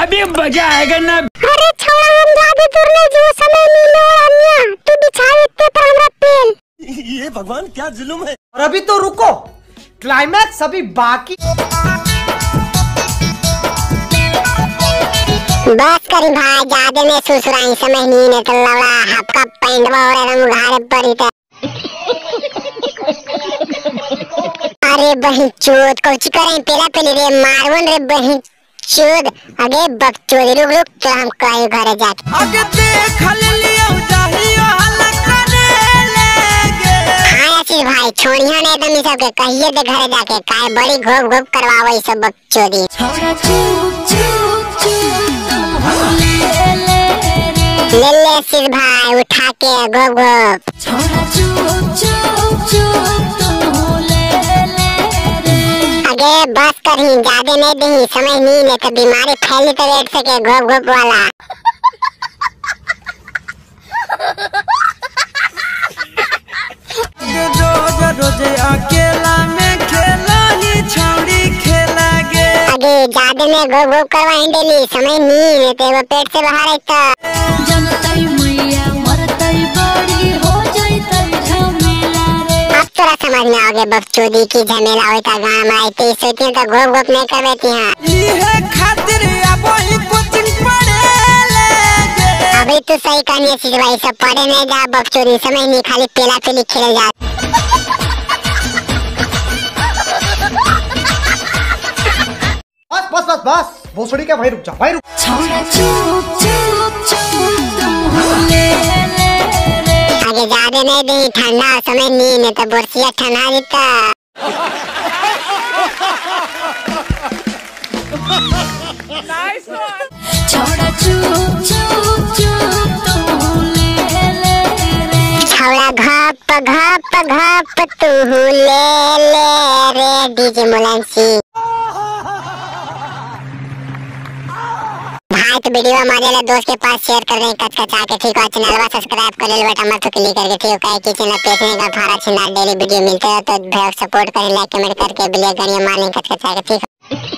अभी मजा आएगा ना। अरे छोड़ा हम ज्यादा दूर नहीं जो समय मिलो अन्या तू बिछा इतने पर हमरा पेल। ये भगवान क्या जुल्म है। और अभी तो रुको, क्लाइमैक्स अभी बाकी। बस करी भाई ज्यादा में सुसुराई समझ नहीं ने तो लवड़ा हपका पेंडवा हो रहा मुघारे पड़ी त। अरे बही चोद कोची करें पेला पेली रे मारवन रे बही चोद। अगे बकचोद रुक रुक तो हम कहीं घरे जाके आगे देख लियो जाहियो हल्ला करे लेगे। हां आशीष भाई छोड़िया ने एकदम ई सब के कहिए दे घरे जाके काहे बड़ी घोप घोप करवावे सब बकचोदी। छोड़ा चुप चुप चुप ले ले आशीष भाई उठा के घोप घोप। छोड़ा चुप चुप चुप तू ले ले रे। अगे बस करही ज्यादा नहीं देही समझ नहीं ने तो बीमारी फैली तो रेट सके घोप घोप वाला। रोज रोज अकेला में खेला ही छौड़ी खेला गे। अगे ज्यादा में घोप घोप करवाई देली समझ नहीं ने तो वो पेट से बाहर आइता। जनतई मैया मरतई बड़ी हो जइतई झमेला रे। अब तोरा समझ में आओगे बकचोदी की झमेला होता गांव में आते सोती तो घोप घोप नहीं करवेती। हां इहे खातिर अब ही कोचिंग पढ़े लेगे। अभी तो सही कहानी है भाई सब पढ़े नहीं जा बकचोदी समझ नहीं खाली पेला पेली खेल जा। बस बस बस बस भोसड़ी का भाई रुक जा भाई रुक। छोड़ा चुप चुप चुप तू ले ले रे। आगे ज्यादा नहीं दी ठंडा समय नहीं ने तो बोरसिया ठंडा देता। छोड़ा चुप चुप चुप तू ले ले रे। छोड़ा घप घप घप तू ले ले रे डीजे मुलायम सिंह। भाई तो वीडियो हमारे वाला दोस्त के पास शेयर कर दें कचकचा के ठीक है। चैनल सब्सक्राइब कर ले बेटा मत क्लिक करके ठीक है। कि चैनल पैसे का भाड़ा छिना डेली वीडियो मिलते है तो भाई सपोर्ट करें लाइक कमेंट करके बिल गणिया मारने कचकचा के ठीक है।